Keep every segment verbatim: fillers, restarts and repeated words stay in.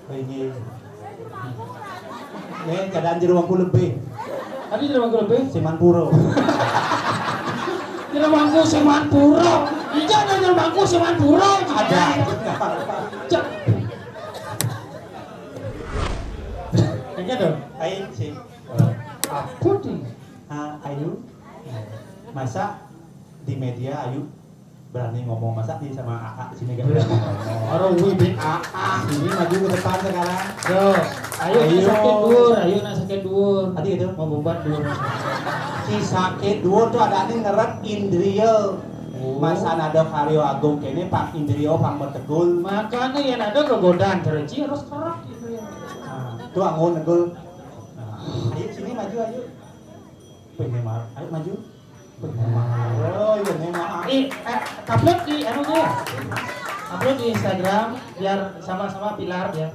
Inggih. Nih, keadaan jero mangku lebih. Tadi jero mangku lebih? Simanpura. Jero mangku Simanpura. Iya, jero mangku Simanpura. Ada. Cek. Ini dong. Ayo, sih. Apa nih? Ah, Ayu. Masa di media Ayu berani ngomong, masa di sama A A sini gak berani ngomong? Orang wibit A A. Sini maju ke depan sekarang. Yo, ayo, ayo. Nak sakit duur, ayo nak sakit duur. Tadi gitu. Mau bebat duur. Si sakit duur tuh ada nih ngeret indria. Oh. Masa ada karyo agung kene pak indria pang metegul. Makanya yang ada kegodaan terus harus kerak indria. Nah, tuh anggun negul. Nah, ayo sini maju ayo. Pengen mar-, ayo maju. Pengen mar-, oh iya nih mar-. Eh, eh, upload di anu tuh ya. Upload di Instagram biar sama-sama pilar ya.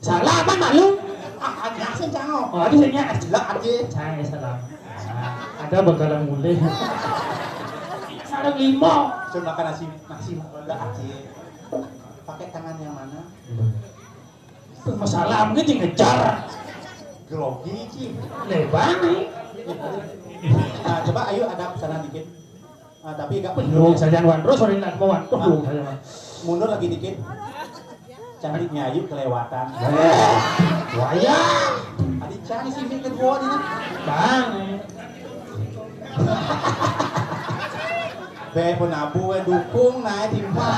Salah apa malu? Ah, ada sih jangan. Oh, ada sih ya. Jelas aja. Saya salah. Nah, ada bakalan mulai. Sarang limo. Sudah makan nasi, nasi makan aja. Pakai tangan yang mana? Masalah mungkin ngejar. Grogi, Ci. Lebar nih. Nah, coba ayo ada sana dikit. Ah, tapi agak mundur. Saja wan terus, sorry, nak mau wan. Tuh, saja wan. Mundur lagi dikit. Cantiknya ayu kelewatan. Wayah. Tadi cantik sih, Mik, kedua nih. Bang. Be, pun abu, eh, dukung, naik timpal.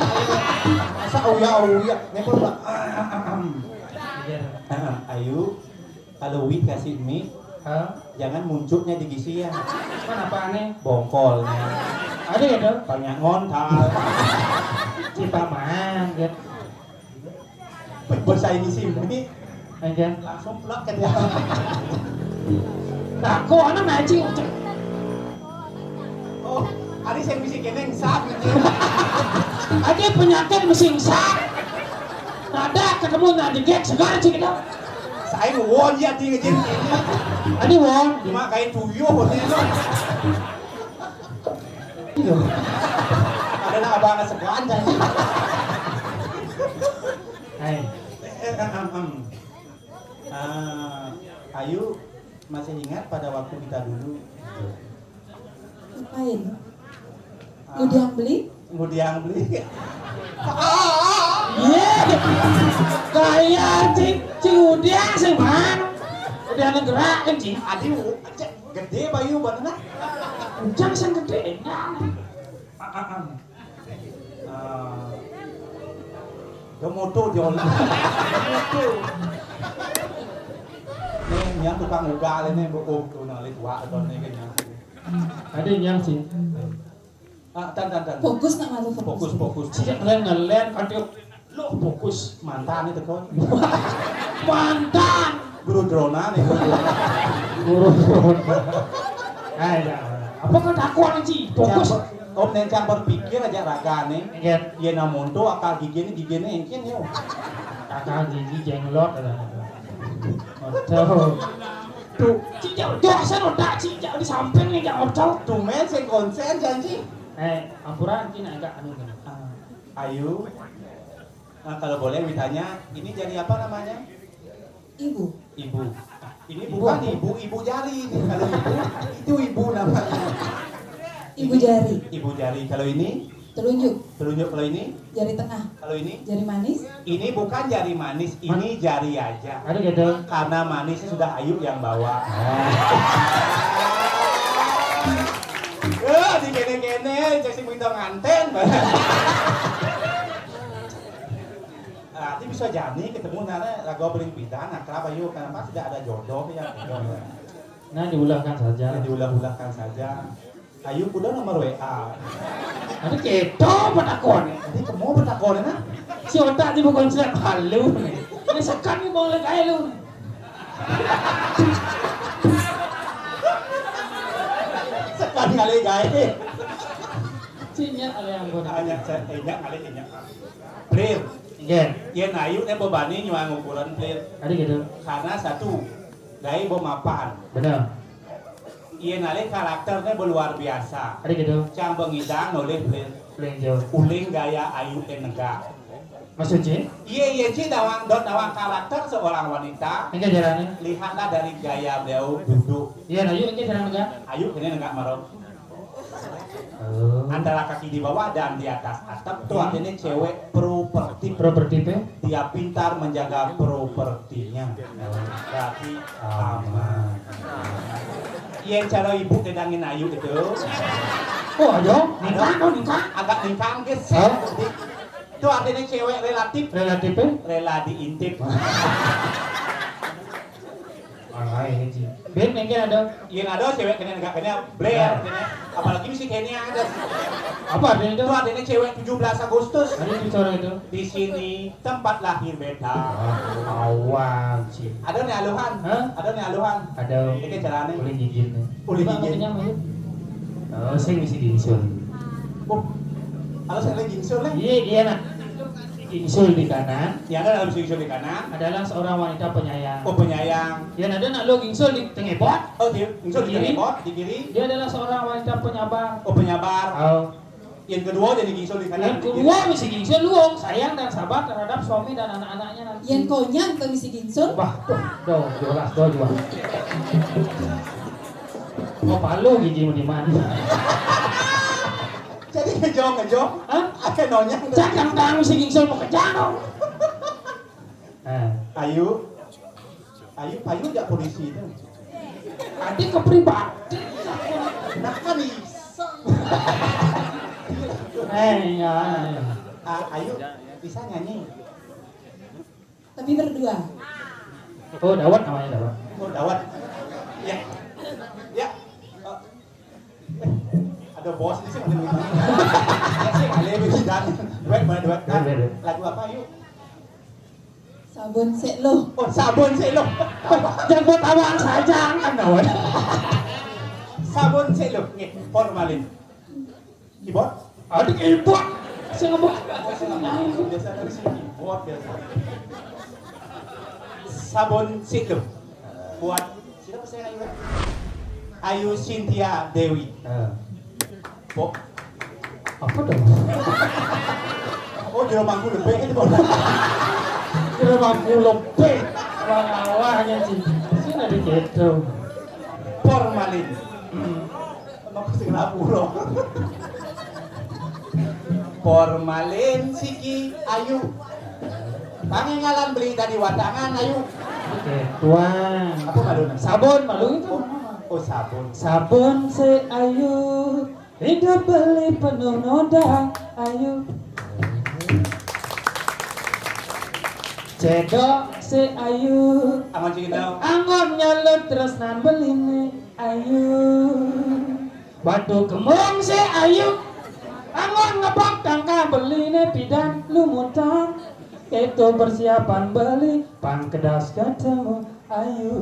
Masa uya-uya. Nih, pun, Bang. Ayu, kalau Wi kasih mie, hah? Jangan muncuknya di gisi ya. Kan apa aneh? Bongkolnya. Ada ya, Dok? Banyak ngontal. Kita main, gitu. Bos saya ngisi mie. Aja. Langsung plek ke dia. Nah, kok anak ngaji? Oh, ada saya ngisi kene ngesat gitu. Ada penyakit mesti ngesat. Ada ketemu nanti gek segar sih kita. Saya mau ya di ngejin. Ada won. Cuma kayak tuyul gitu. Iya. Ada nak abang sekelan tadi. Hai. Eh, eh, em, em. Ah, Ayu masih ingat pada waktu kita dulu? Ngapain? Ah. Ngudiang beli? Ngudiang beli. Iya. Kayak cing, cing ngudiang sih, Bang. Udah gerak kan, cing. Aduh, cek gede bayu bener. Ujang sing gede. Ah, ah, ah. Ah, gemutu diolah. Gemutu. Nih, yang tukang ugal ini, Bu, oh, tuh, nah, lihat, wah, tuh, nih, kan, yang sini. Ada yang sih. Ah, tan, tan, tan. Fokus nak malu fokus. Fokus, fokus. Sejak ngelen, ngelen, kan dia, lo fokus. Mantan itu, kok. Mantan. Guru drona nih, guru drona. Guru drona. Eh, ya. Apa kau takut, Ci? Fokus. Om nencang berpikir aja raga nih. Iya. Iya, namun tuh akal gigi ini, gigi ini engkin, yo. Akal gigi jenglot, ada. Ojo. Tuh, Ci, jauh, jauh, saya udah, Ci, jauh di samping nih, jauh, ojo. Tumben sing konsen, janji. Eh, ampura, Ci, nak agak anu, kan. Ah, Ayu. Nah, kalau boleh, Wi tanya, ini jari apa namanya? Ibu. Ibu. Ini bukan ibu, ibu jari ini. Kalau ibu, itu ibu namanya. Ibu jari. Ibu jari. Kalau ini? Telunjuk. Telunjuk. Kalau ini? Jari tengah. Kalau ini? Jari manis. Ini bukan jari manis, ini jari aja. Ada gitu. Karena manis sudah Ayu yang bawa. Eh, di kene-kene, cek si Wito nganten. Berarti bisa jadi ketemu nana lagu paling pidan, akrab, Ayu. Kenapa tidak ada jodoh ya? Nah, diulahkan saja. Ya, diulah-ulahkan saja. Ayu, kuda nomor W A. Ada keto petakon. Jadi kamu petakon, nah? Si otak di bukan siap halu nih. Ini sekan nih mau lek aja lu. Sekan kali gaya. Cinya kali yang gua. Hanya saya, eh, kali ini. Clear. Iya. Yen Ayu nih bebani nyuang ukuran clear. Ada gitu. Karena satu, gaya bo mapan. Benar. Yen alih karakternya bo luar biasa. Ada gitu. Cang bengidang nolih clear. Clear, jauh. Uling gaya Ayu yen negak. Maksudnya? Iya, iya, Ci, nawang, dot nawang karakter seorang wanita. Enggak jalannya. Lihatlah dari gaya beliau duduk. Iya, nah, yuk, enggak jalan enggak. Ayo, ini enggak marok. Oh. Antara kaki di bawah dan di atas atap tuh artinya cewek properti. Properti teh? Dia pintar menjaga propertinya. Berarti aman. Iya, cara ibu kedangin ayu itu. Oh, ayo, nikah, oh, nikah. Agak nikah, geser. Hah? Itu artinya cewek relatif. Relatif, eh? Rela diintip. Alay, Ci. Ben, mungkin ada. Yang ada cewek kena negak kena bler, kena. Apalagi misi kena ada. Apa artinya itu? Itu artinya cewek tujuh belas Agustus. Ada di sana itu. Di sini tempat lahir beta. Awal, Ci. Ada nih aluhan. Hah? Ada nih aluhan. Ada. Ini caranya. Boleh gigit nih. Boleh gigit. Oh, saya misi gingsul. Oh, kalau saya lagi gingsul nih. Iya, iya, nah. Gingsul di kanan. Yang ada dalam gingsul di kanan adalah seorang wanita penyayang. Oh, penyayang. Yang ada nak lo gingsul di tengah bot. Oh, di, gingsul di tengah bot, di kiri. Dia adalah seorang wanita penyabar. Oh, penyabar. Oh. Yang kedua jadi gingsul di kanan. Yang kedua mesti gingsul luong, sayang dan sabar terhadap suami dan anak-anaknya nanti. Yang konyang ke mesti gingsul. Bah, tuh, dong, jelas, dong, jelas. Oh, palu gigi mau di mana? Jadi ngejong, ngejong. Hah? Ada nonyang. Cakang tang mesti gingsul mau ke jauh. Eh. Ayu. Ayu, payu jak polisi itu. Nanti ke pribadi. Nah, kan iseng. Eh, iya, iya. Ah, Ayu, bisa nyanyi? Tapi berdua. Oh, Dawat namanya, Dawat. Oh, Dawat. Ya. Ya. Oh. Ada bos di sini. Ya, sih, kali ini dan duet, mana duet? Duet, duet, duet. Lagu apa, yuk? Sabun sik lo. Oh, sabun sik lo. Yang buat awak saja kan, kawan. Sabun sik lo. Nggih, formalin. Keyboard? Adik keyboard. Saya ngomong. Biasa dari sini. Keyboard biasa. Sabun sik lo. Buat siapa saya, Ayu? Ayu Cynthia Dewi. Eh. Pok. Apa dong? Oh, dia mangku lebih itu, Bang. Dia mangku lebih. Wah, awahnya sih. Sini ada gitu. Formalin. Hmm. Emang sing lapuro. Formalin siki Ayu. Pangingalan beli tadi watangan, Ayu. Oke, tuang. Apa malu? Sabun malu itu. Oh, oh, sabun. Sabun se Ayu. Hidup beli penuh noda, Ayu. Cedok se Ayu. Aman sih kita. Anggon nyalut terus nan beli ne, Ayu. Batu kembung se Ayu. Anggon ngebak tangka beli ne pidan lumutan. Itu persiapan beli pangkedas ketemu Ayu.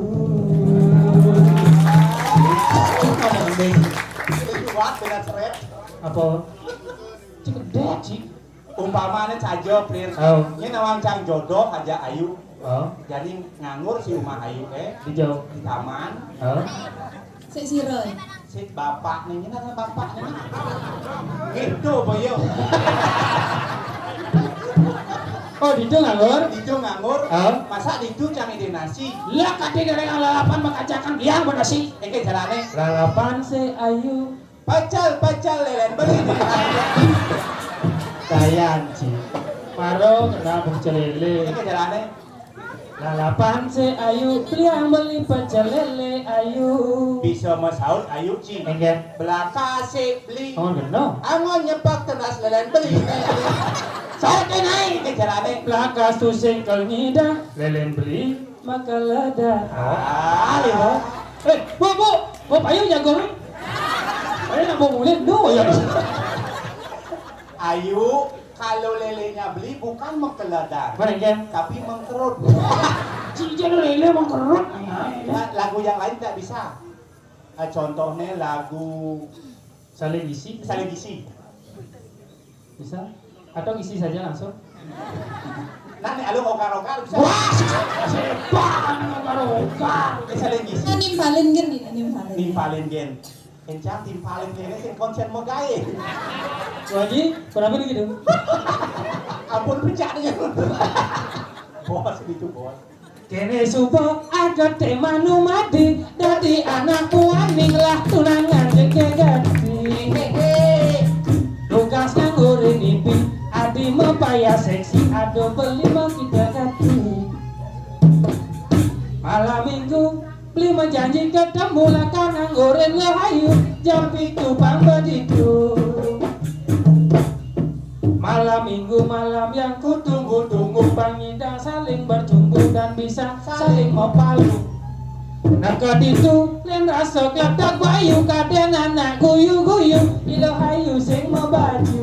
Kuat dengan seret. Apa? Cik gede, Cik. Umpamane saja, Plir. Oh. Ini nawang cang jodoh aja Ayu. Oh. Jadi nganggur si Uma Ayu, eh. Di jauh. Di taman. Oh. Sik sira. Sik bapak ning, ini ada bapak ning. Gitu, boyo. Oh, ditu nganggur? Ditu nganggur. Oh. Masa ditu cang ide nasi? Lah, kate dereng lalapan makacakan dia apa nasi? Eke jalane. Lalapan se Ayu. Pacal, pacal lelen beli. Kayan, Ci. Maro kena pecel lele. Eke jalane. Lalapan se Ayu, beli yang beli pecel lele, Ayu. Bisa masaut Ayu, Ci. Enggak. Belaka se beli. Oh, bener. Angon nyepak tenas lelen beli. Saut naik ke jalane. Belaka susing kalau ngida, lelen beli, maka lada. Ah, iya. Eh, Bu, Bu, Bu, payu jago, eh. Ayo nak bawa mulai, no, ya. Ayu, kalau lelenya beli bukan mengkeledar, mana, Ken? Tapi mengkerut. Cijen lele mengkerut. Nah, lagu yang lain tak bisa. Ah, contohnya lagu Saling isi. Saling isi. Bisa? Atau isi saja langsung? Nah, nih, alung okar-okar bisa. Wah, setan okar-okar. Eh, saling isi. Nah, nimpalin gen, nih, nimpalin. Nimpalin gen. Kencang timpalin gen, sih konser mau gawe. Bu Haji, kenapa nih gitu? Pun pecah dia. Bos itu bos. Kéné suba ageté manu madi, dadi anak puaning lah tunangan gegé gati. Tugas nganggo rinipi, adi mapayah seksi, ada beli mah kita gati. Malam minggu, beli majanji ketemu lah kanang oren ngehayu, jam pitu pang beditu. Malam minggu malam yang kutunggu-tunggu, pangidang saling bercumbu dan bisa saling mapalu. Nah, kaditu, lén rasa kletak bayu, kadén anak guyu-guyu, ilo hayu sing mabaju.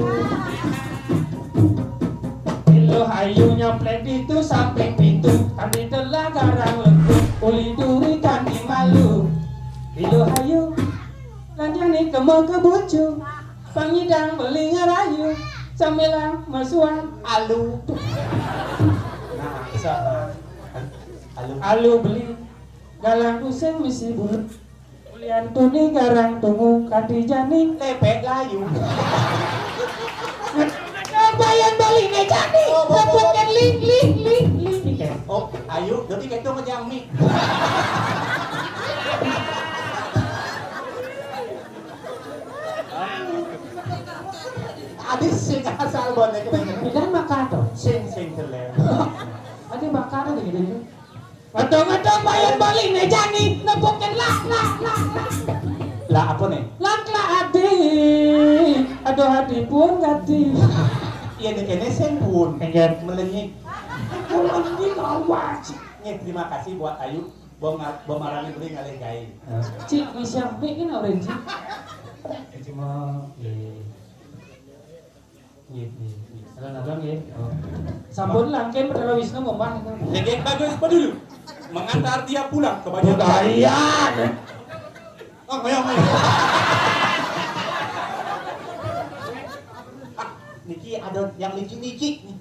Ilo hayu nyamplek ditu samping pintu, kami telah garang lengkung, uli duri kan di malu. Ilo hayu, lanjang ni kema ke bucu, pangidang beli ngerayu, sambilang masuan alu. Nah, bisa. Alu. Alu beli, galang kusing misi bulu. Ulian tuni garang tungu, kati jani. Lepek layu. Bayan bali né jani. Oh, bo, bo, bo. Lepek ling, ling, ling, ling. Oh, ayu, dadi kéto ngejang mi. Adi sing asal boné kéné. Bidan makato. Sing, sing telé. Adi makato gitu. Ngetong-ngetong bayan bali né jani, nepukin lah, lah, lah, lah. Lah, apa nih? Lah, lah, adi. Aduh, adi pun gati. Iya, nih, kéné sing pun. Enggak. Melenyik. Melenyik, awas. Nih, terima kasih buat Ayu. Bom, bom arangnya beri ngalih gaé. Cik, bisa mik kan orang, Cik? Cuma, iya. Nggih, nggih, nggih. Alon-alon nggih. Oh. Sampun langkén Betara Wisnu ngomah. Dek Bagus Bedulu mengantar dia pulang ke Banjar. Budaya. Oh, ngoyong, ngoyong. Ah, niki ada yang licik-licik nih.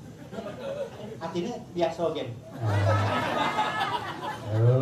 Artinya biasa gén. Oh.